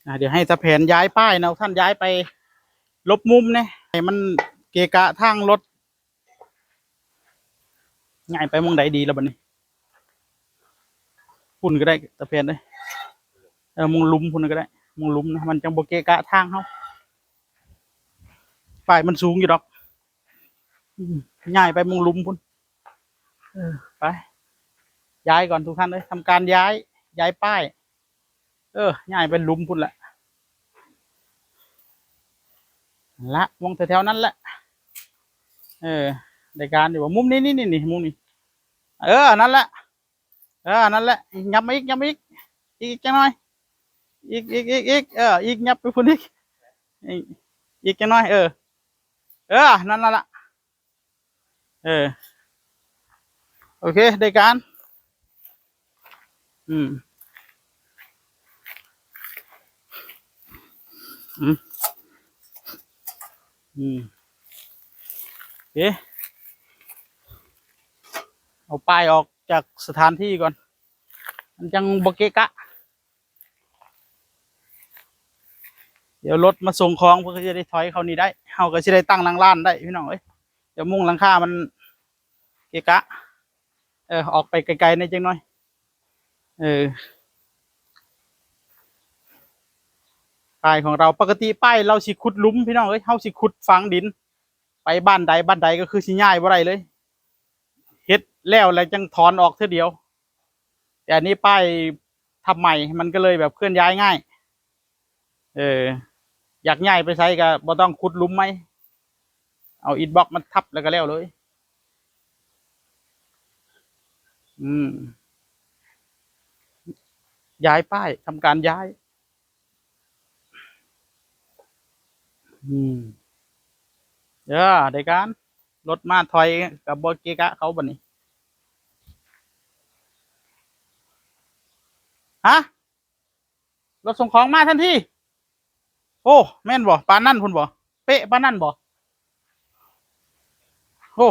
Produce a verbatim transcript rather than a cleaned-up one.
อ่ะ เดี๋ยวให้ตาแผนย้ายป้ายนะท่าน ย้ายไปหลบมุมเนี่ย ให้มันเกะกะทางรถ ย้ายไปหม่องใดดีล่ะบัดนี้ พุ้นก็ได้ตาแผนเอ้ย เออ หม่องหลุมพุ้นก็ได้ หม่องหลุมนะ มันจั่งบ่เกะกะทางเฮา ป้ายมันสูงอยู่ดอก อืม ย้ายไปหม่องหลุมพุ้น เออ ไป ย้ายก่อนทุกท่านเอ้ย ทำการย้าย ย้ายป้าย เออ ย้ายไปหลุมพุ้นละ นั่นละ หม่องแถวๆนั้นแหละ เออ ได้การอยู่บ่ มุมนี้ นี่ นี่ นี่ มุมนี้ เออ นั่นแหละ เออ นั่นแหละ ยับมาอีก ยับมาอีก อีกจักหน่อย อีก อีก อีก อีก เออ อีก ยับไปพุ้นอีก อีก อีกจักหน่อย เออ เออ นั่นละ เออ โอเค ได้การ อืม อืม อืม โอเค เอาป้ายออกจากสถานที่ก่อน มันจั่งบ่เกะกะ เดี๋ยวรถมาส่งของ เพิ่นก็จะได้ถอยเข้านี่ได้ เฮาก็สิได้ตั้งหลังร้านได้พี่น้องเอ้ย เดี๋ยวมุ้งหลังคามันเกะกะ เออ ออกไปไกลๆแหน่จักหน่อย เออ ป้ายของเรา ปกติป้ายเราสิขุดหลุมพี่น้องเอ้ย เฮาสิขุดฝังดิน ไปบ้านใดบ้านใดก็คือสิย้ายบ่ได้เลย เฮ็ดแล้วแล้วจั่งถอนออกเทื่อเดียว แต่อันนี้ป้ายทำใหม่ มันก็เลยแบบเคลื่อนย้ายง่าย เออ อยากย้ายไปไสก็บ่ต้องขุดหลุมใหม่ เอาอิฐบล็อกมาทับแล้วก็แล้วเลย อืม ย้ายป้าย ทำการย้าย อืม เออ ได้การ รถมาถอยก็บ่เกะกะเขาบัดนี้ ฮะ รถส่งของมาทันที โอ้ แม่นบ่ ปานนั้นพุ้นบ่ เป๊ะปานนั้นบ่ โอ้